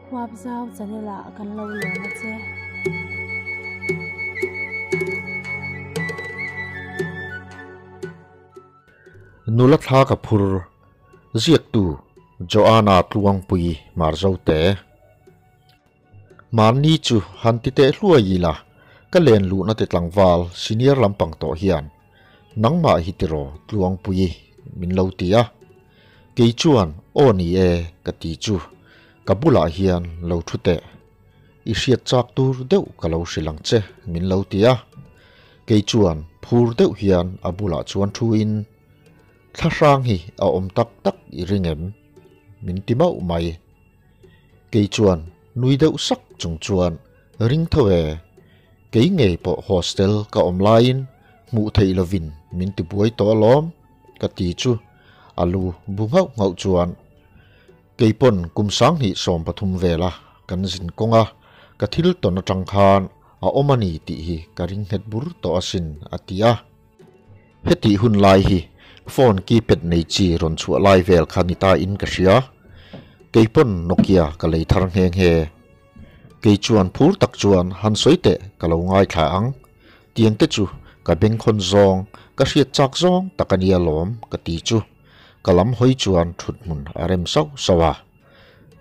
Huapzau channel ah kan lo lawm a che. Nula thla ka phur ziaktu Joanna Tluangpui Marzote. Mahni chu han ti teh hluai ila, ka len luhna te tlangval senior lampang tawh hian nangmah hi tiraw Tluangpui min lo ti a. Kei chuan aw ni e ka ti chu ka bulah hian lo thu teh. I hriat chak tur deuh ka lo hrilh ang che min lo ti a. Kei chuan phur deuh hian a bulah chuan thu in thlahrang hi a awm tak tak i ring em? Min ti mauh mai. Kei chuan nui deuh sak chung chuan ring tho e, kei ngei pawh hostel ka awm laiin hmuh theih lovin min ti buai tawh alawm ka ti chu a lu bu nghauh nghauh chuan kei pawn kum sanghnih 13 vela kan zin kawnga ka thil tawn atang khan a awm a ni tih hi ka ring nghet bur tawh asin a ti a. Hetih hun lai hi phone keypad nei chi rawn chhuah lai vel kha ni ta in ka hria. Kei pawn Nokia ka lei thar nghe nghe. Kei chuan phur tak chuan han sawi teh ka lo ngaithla ang. Tiang te chu ka bengkhawn zawng, ka hriat chak zawng tak a nia lawm ka ti chu ka lam hawi chuan thut hmun a rem sauh sauh a.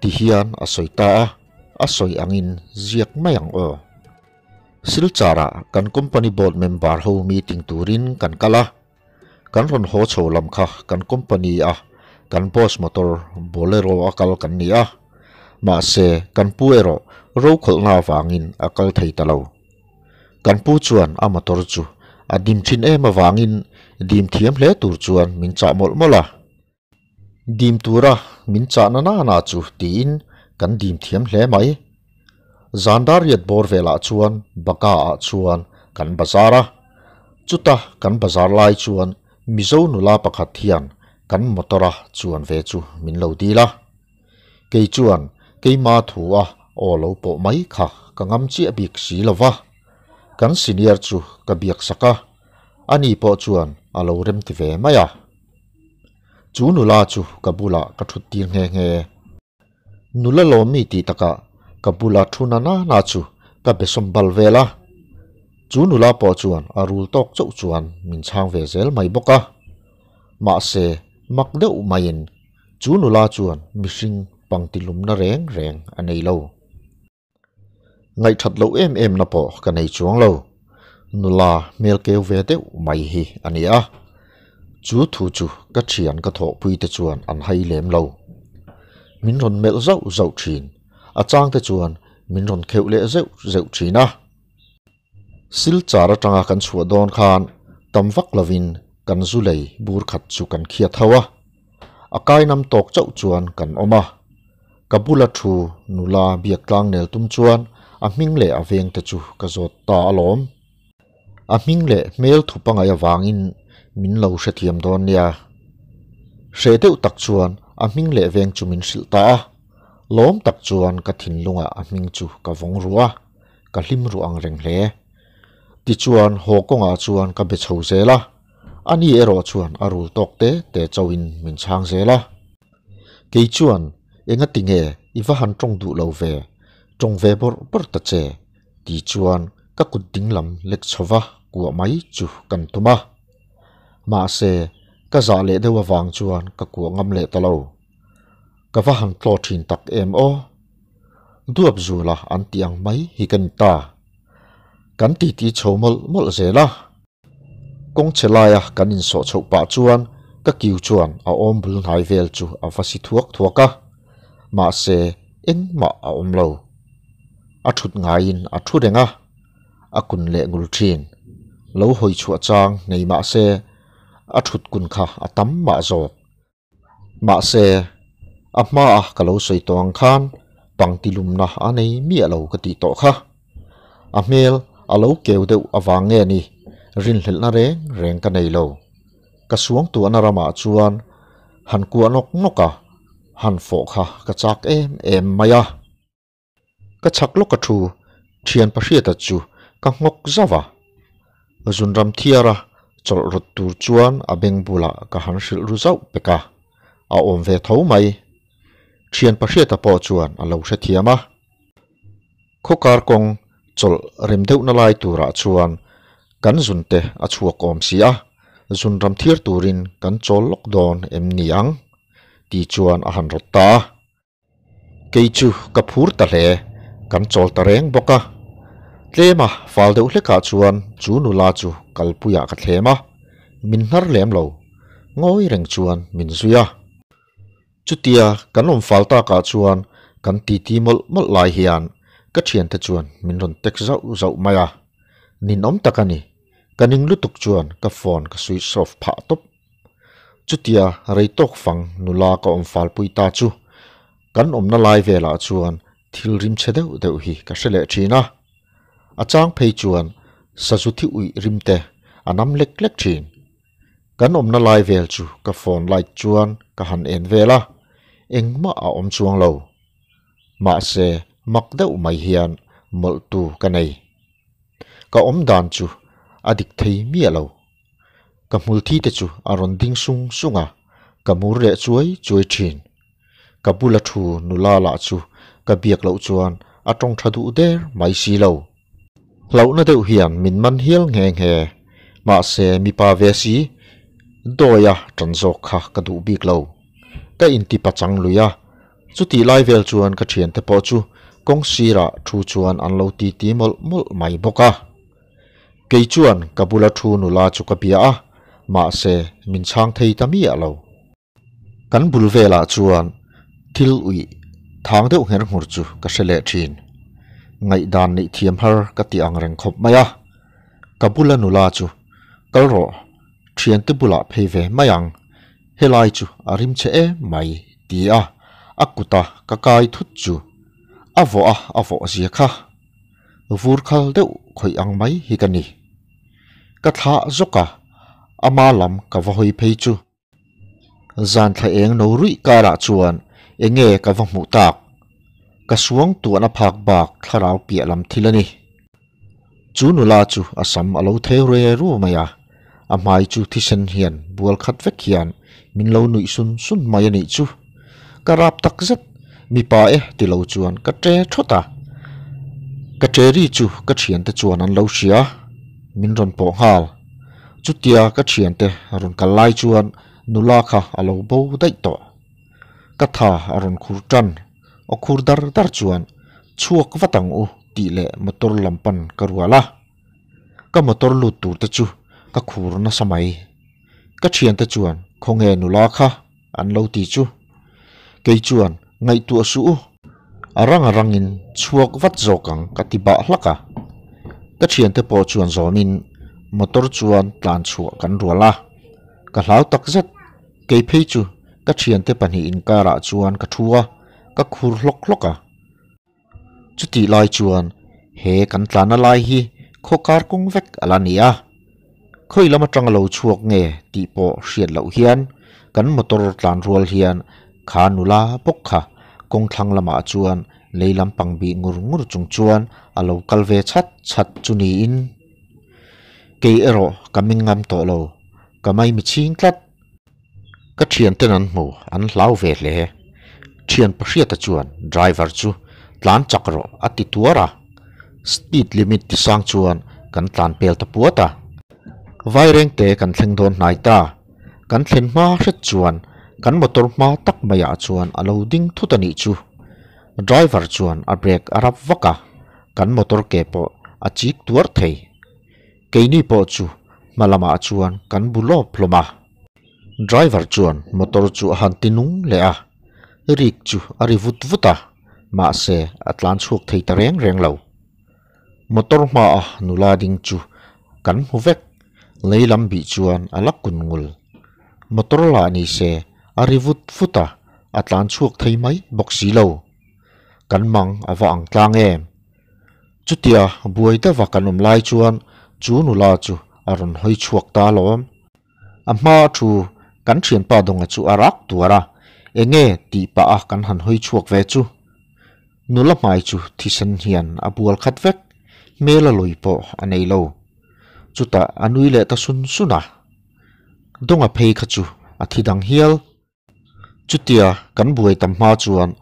Ti hian a sawi ta a, a sawi angin ziak mai ang aw. Silchar-ah kan company board member ho meeting turin kan kal a, kan rawn haw chho lam kha kan company a kan boss motor Bolero a kal kan ni a, mahse kan pu erawh rokhawlhna avangin a kal thei ta lo. Kan pu chuan a motor chu a dim thin em avangin dim thiam hle tur chuan min chah mawlh mawlh a. Dim tura min chahna nana chu tiin kan dim thiam hle mai. Zan dar riat bawr velah chuan Baka ah chuan kan bazar a. Chuta kan bazar lai chuan Mizo nula pakhat hian kan motor a chuan ve chu min lo dil a. Kei chuan keima thu a aw lo pawh mai kha ka ngam chiah bik si lo va. Kan senior chu ka biak sak a, ani pawh chuan a lo remti ve mai a. Chu nula chu ka bulah ka thut tir nghe nghe. Nula lawmmi tih takah ka bula thu na na na chu ka be sawm bal vel a. Chu nula pawh chuan a rul tawk chauh chuan min chhang ve zel mai bawk a. Mahse, mak deuh maiin chu nula chuan mihring pangtilumna reng reng a nei lo. Ngaihthat loh em em na pawh ka nei chuang lo. Nula hmel keu ve deuh mai hi a ni a. Chu thu chu ka thian ka thawhpui te chuan an hai lem lo. Min rawn melh zauh zauh thin, a chang te chuan min rawn kheuh leh zeuh zeuh thin a. Silchar atanga kan chhuah dawn khan tam vak lovin kan zu lei bur khat chu kan khiat ho a. A kai nam tawk chauh chuan kan awm a. Ka bula thu nula biak tlang nel tum chuan a hming leh a veng te chu ka zawt ta alawm. A hming leh hmel thu pangai avangin min lo hrethiam dawn nia. Hreh deuh tak chuan a hming leh veng chu min hrilh ta a. Lawm tak chuan ka thinlungah a hming chu ka vawng ruh a. Ka hlim ruh ang reng hle. Tichuan haw kawngah chuan ka be chho zel a, ani erawh chuan a rul tawk te te chauhin min chhang zel a. Kei chuan, Engati nge i va han tawng duh lo ve, tawng ve bawrh bawrh ta che, ti chuan ka kut dinglam lek chhova kuah mai chu kan tum a. Mahse, ka zah leh deuh avang chuan ka kuah ngam leh ta lo. Ka va han tlaw thin tak em aw. Duap zula an tih ang mai hi ka ni ta. Kan titi chho mawlh mawlh zel a. Kawng chhe laia kan insawh chhoh pah chuan ka kiu chuan a awm bul hnai vel chu a va si thuak thuak a. Mahse, engmah a awm lo. A thut ngaiin a thu reng a, a kun leh ngul thin. Lo hawi chhuah chang nei mahse, a thut kun kha a tam mah zawk. Mahse, a hmaa ka lo sawi tawh ang khan pangti lumna a nei miah lo ka tih tawh kha. A hmel a lo keu deuh avang nge ni, rinhlelhna reng reng ka nei lo. Ka suangtuahna ramah chuan han kuah nawk nawk a, han fawh kha ka chak em em mai a. Ka chhak lawk a thu, thian pahriata chu ka nghawk zauh a. Zunram thiara chawlh rawt tur chuan a beng bulah ka han hrilh ru zauh pek a, a awm ve tho mai. Thian Pahriata pawh chuan a lo hrethiam a. Khaw kar kawng chawlh rem deuhna lai turah chuan kan zun te a chhuak awm si a, zun ram thiar turin kan chawl lawk dawn em ni ang? Ti chuan a han rawt ta a. Kei chu ka phur ta hle, kan chawl ta reng bawk a. Tlema fal deuh hlekah chuan chu nula chu kalpuiah ka thlem a, min hnar lem lo, ngawi reng chuan min zui a. Chutia kan awm fal takah chuan kan titi mawlh mawlh lai hian ka thiante chuan min rawn tek zauh zauh mai a, ninawm tak a ni, ka ning lutuk chuan ka phone ka switch off phah tawp. Chutia rei tawk fang nula ka awm falpui ta chu kan awmna lai velah chuan thil rim chhe deuh deuh hi ka hre leh thin a. A chang phei chuan sazu thi uih rim te a nam lek lek thin. Kan awmna lai vel chu ka phone light chuan ka han en vel a, engmah a awm chuang lo. Mahse mak deuh mai hian mawlhtu ka nei. Ka awm dan chu a dik thei miah lo. Ka hmulthi te chu a rawn ding sung sung a, ka mur leh chuai chuai thin. Ka bula thu nula lah chu ka biak loh chuan a tawng tha duh der mai si lo. Hlauhna deuh hian min man hial nghe nghe. Mahse mipa ve si, dawia tan zawk kha ka duh bik lo. Ka inti pachang lui a, chutih lai vel chuan ka thiante pawh chu kawng sirah thu chuan an lo titi mawlh mawlh mai bawk a. Kei chuan ka bula thu nula chu ka bia a, mahse min chhang thei ta miah lo. Kan bul velah chuan thil uih thang deuh ngher nghur chu ka hre leh thin. Ngaihdan neih thiam har ka ti ang reng khawp mai a. Ka bula nula chu kal rawh, thiante bulah phei ve mai ang, helai chu a rim che em mai ti a, a kuta ka kai thut chu a vawh a a vawh zia kha. Vur khal deuh khawih ang mai hi ka ni. Ka thlah zawk a, ama lam ka va hawi phei chu. Zan thla eng no ruih karah chuan enge ka va hmuh tak? Ka suang tuahna phak bak thlarau piah lam thil a ni. Chu nula chu a sam a lo theu re ru mai a, a hmai chu thisen hian bual khat vek hian min lo nuih sun sun mai a nih chu. Ka rap takzet, mipa e ti lo chuan ka ṭe thawt a. Ka ṭe ri chu ka ṭhiante chuan an lo hria, min rawn pawh nghal. Chutia ka thiante rawn kal lai chuan nula kha a lo bo daih tawh. Ka tha a rawn khur tan, aw khur dar dar chuan chhuak vat ang u tih leh motor lam pan ka rual a. Ka motor lut tur te chu ka khur nasa mai. Ka thiante chuan khawnge nula kha an lo ti chu. Kei chuan ngaihtuah suh u. A rang a rangin chhuak vat zawk ang ka ti bah hlak a. Ka thiante pawh chuan zawmin motor chuan tlan chhuah kan rual a. Ka hlau tak zet. Kei phei chu ka thiante pahnih inkarah chuan ka thu a, ka khur hlawk hlawk a. Chutih lai chuan he kan tlanna lai hi khaw kar kawng vek a la ni a. Khawi lam atanga lo chhuak nge tih pawh hriat loh hian kan motor tlan rual hian kha nula bawk kha kawng thlang lamah chuan lei lampang bih ngur ngur chung chuan a lo kal ve chhat chhat chu niin kei erawh ka ming ngam tawh lo, ka maimi chhing tlat. Ka thianten an hmu, an hlau ve hle. Thian Pahriata chuan driver chu tlan chak rawh a ti tuar a, speed limit ti sang chuan kan tlan pel ta puat a. Vairengte kan thleng dawn hnai ta, kan thlen hma hret chuan kan motor hma tak maiah chuan a lo ding thut a nih chu. Driver chuan a brake a rap vak a, kan motor ke pawh a chik tuar thei. Keini pawh chu hma lamah chuan kan bu lawp hlawm a. Driver chuan motor chu a han ti nung leh a, rik chu a ri vut vut a, mahse a tlan chhuak thei ta reng reng lo. Motor hmaa nula ding chu kan hmu vek, lei lam bih chuan a la kun ngul. Motor lah ni se a ri vut vut a, a tlan chhuak thei mai bawk si lo. Kan mang a va ang tlang em? Chutia buai deuha kan awm lai chuan chu nula chu a rawn hawi chhuak ta alawm. A hma thu kan thianpa Dawnga chu a rak tuar a, enge tih pah a kan han hawi chhuak ve chu. Nula hmai chu thisen hian a bual khat vek, hmel a lawi pawh a nei lo. Chutah a nui leh ta sun sun a. Dawnga phei kha chu a thi dang hial. Chutia kan buai tam hma chuan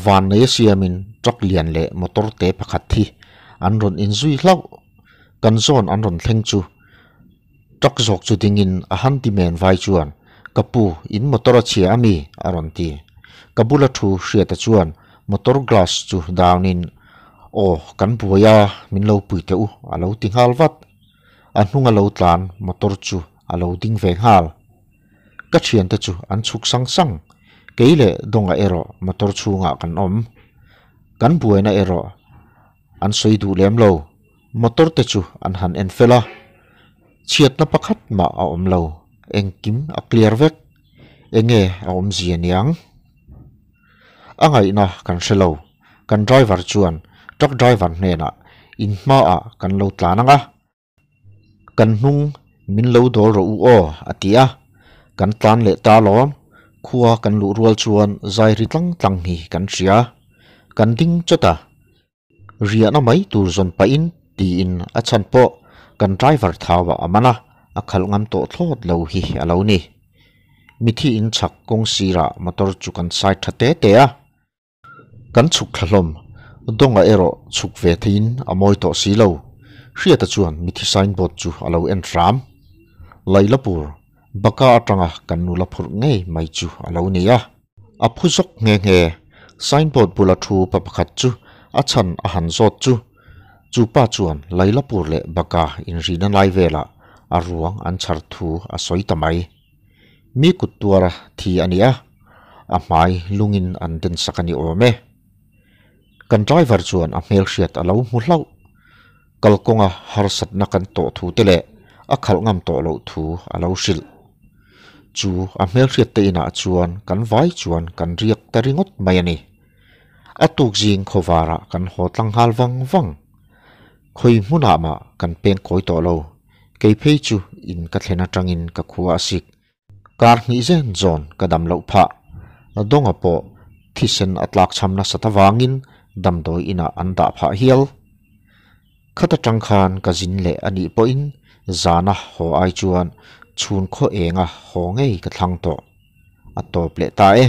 van nei a siamin truck lian leh motor te pakhat hi an rawn inzui hlauh. Kan zawn an rawn thleng chu truck zawk chu dingin a han ti men vai chuan Ka pu, in motor a chhia ami? a rawn ti. Ka bula thu hriata chuan motor glass chu down in Aw, kan buai a, min lo pui teh u a lo ti nghal vat. A hnunga lo tlan motor chu a lo ding ve nghal. Ka thiante chu an chhuk sang sang. Kei leh Dawnga erawh motor chhungah kan awm. Kan buaina erawh an sawi duh lem lo. Motor te chu an han en fel a. Chhiatna pakhat mah a awm lo. Engkim a clear vek. Enge a awmzia niang? A ngaihna kan hre lo. Kan driver chuan truck driver hnenah in hmaah kan lo tlan ang a. Kan hnung min lo dawl rawh u aw a ti a. Kan tlan leh ta lawm. Khua kan luh rual chuan zai ri tlang tlang hi kan hria. Kan ding chawt a. Riahna mai tur zawn pahin tiin a chhan pawh kan driver thauah a man a, a khalh ngam tawh thlawt lo hi a lo ni. Mithi in chhak kawng sirah motor chu kan side tha te te a. Kan chhuk thla hlawm. Dawnga erawh chhuk ve theiin a mawi tawh si lo. Hriata chuan mithi signboard chu a lo en hram. Lailapur, Baka atanga kan nula phurh ngei mai chu a lo ni a. A phu zawk nghe nghe. Signboard bula thu pa pakhat chu a chhan a han zawt chu. Chu pa chuan Lailapur leh Baka inrina lai velah a ruang an chhar thu a sawi ta mai. Mi kut tuara thi a ni a, a hmai lungin an den sak a ni awm e. Kan driver chuan a hmelhriat a lo hmu hlauh. Kalkawnga harsatna kan tawh thu te leh a khalh ngam tawh loh thu a lo hrilh. Chu a hmelhriat te inah chuan kan vai chuan kan riak ta ringawt mai a ni. A tuk zing khawvarah kan haw tlang nghal vang vang. Khawi hmunah mah kan peng kawi tawh lo. Kei phei chu in ka thlen atangin ka khua a sik. Kar hnih zen zawn ka dam loh phah. Dawnga pawh thisen a tlak cham nasat avangin damdawi inah an dah phah hial. Khat atang khan ka zin leh a nih pawhin zana haw ai chuan chhun khaw enga haw ngei ka thlang tawh. A tawp leh ta e.